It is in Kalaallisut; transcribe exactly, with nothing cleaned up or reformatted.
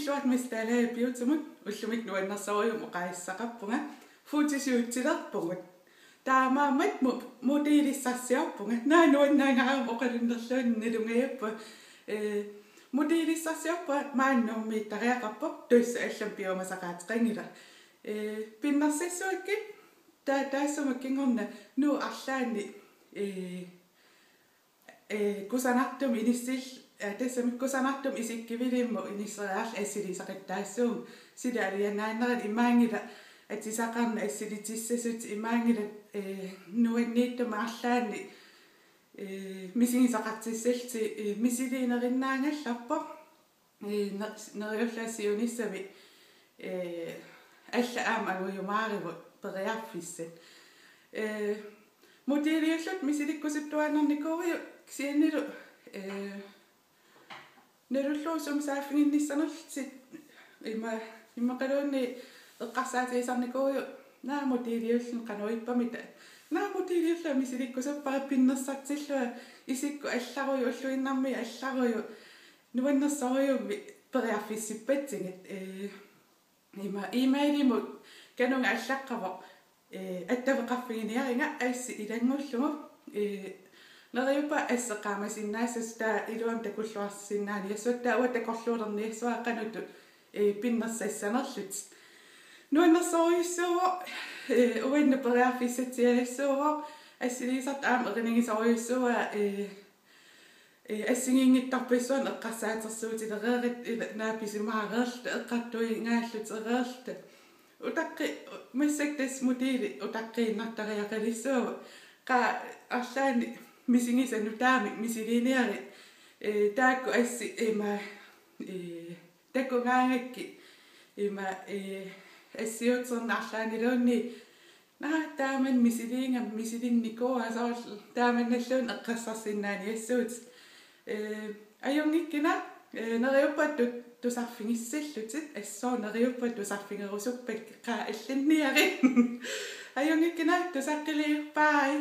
Tuat mistaalaa piutimut ullumi nuannersorujummik oqaaseqarpunga. Fotoshootilerpugut. Taamaammat mo-, modelissarsiorpunga. Naa nuannaangaarama oqalunnerluunniit nalungajapput. Ee, modelissarsiorpunga maani Nuummiittariaqarpoq, tassa allamik piumasaqaateqanngilaq. Ee, pinnersissuakkit taa-, taassuma kingorna Nuup arlaanni, ee, ee, kusanartumik inissil-, ee, tassami kusanartumik isikkivilimmut inisseriarlugu assiliisaqattaassuugut. Sila alianaannerani imaanngilaq atisaqarneq assilitissasutit, imaanngilaq, ee, nuanniittumik arlaanni, ee, misigisaqartissallutik, ee, misiliinerinnaanngallarpoq. Ee, ne-, neriullunga siunissami, ee, allat aamma angujumaarivut periarfissat. Ee, modeliullutit misilikkusuttuaannarnikuuiuk kisiannili, ee, nalullugu sumut saaffiginnissanerlutit ima-, immaqaluunniit eqqarsaatigisarnikuuiuk: Naa modeliulluni qanoq ippamita? Naa modeliullunga misilikkusuppara pinnersartillunga isikkoq allarujuk, ulluinnarmiit allarujuk, nuannersorujummik periarfissippatsigit. Ee, ima, e-mailimut kanunga allaqqavoq, ee, attaveqarfiginiarinnga assit ilanngullugu. Ee, neriuppunga asseq qaamasinnaassasoq, taava iluamik takulluarsinnaaniassuat, taava uanga takorluulerniassavara qanoq ittut, ee, pinnersassanerlutit. Nuannersorujussuuvoq, ee, uannut periarfissatsialassuuvoq, assiliisartut aamma erinigisorujussuuaat, ee, ee, assigiinngitsorpassuarnik eqqarsaatersuutilereerit, ila naapisimareerluta, eqqartuigaallutereerluta. Utaqqi-, massakkut tassa modelit utaqqiinnartariaqalissuupput. Qaa arlaanni misigisat nutaamik misiliiniarit, ee, taakku assit ima, ee, takugaangakkit ima, ee, assiuterneq arlaanniluunniit: Naa, taamani misiliigama, misilinnikuuara, soorlu taamannalluunniit eqqarsarsinnaaniassuutit. Ee, ajunngikkina, ee, neriuppunga tu-, tusarfigissallutit, assut neriuppunga tusarfigerusuppakkit, qaa allanniarit. Ajunngikkina, tusaqqiliuk, bye.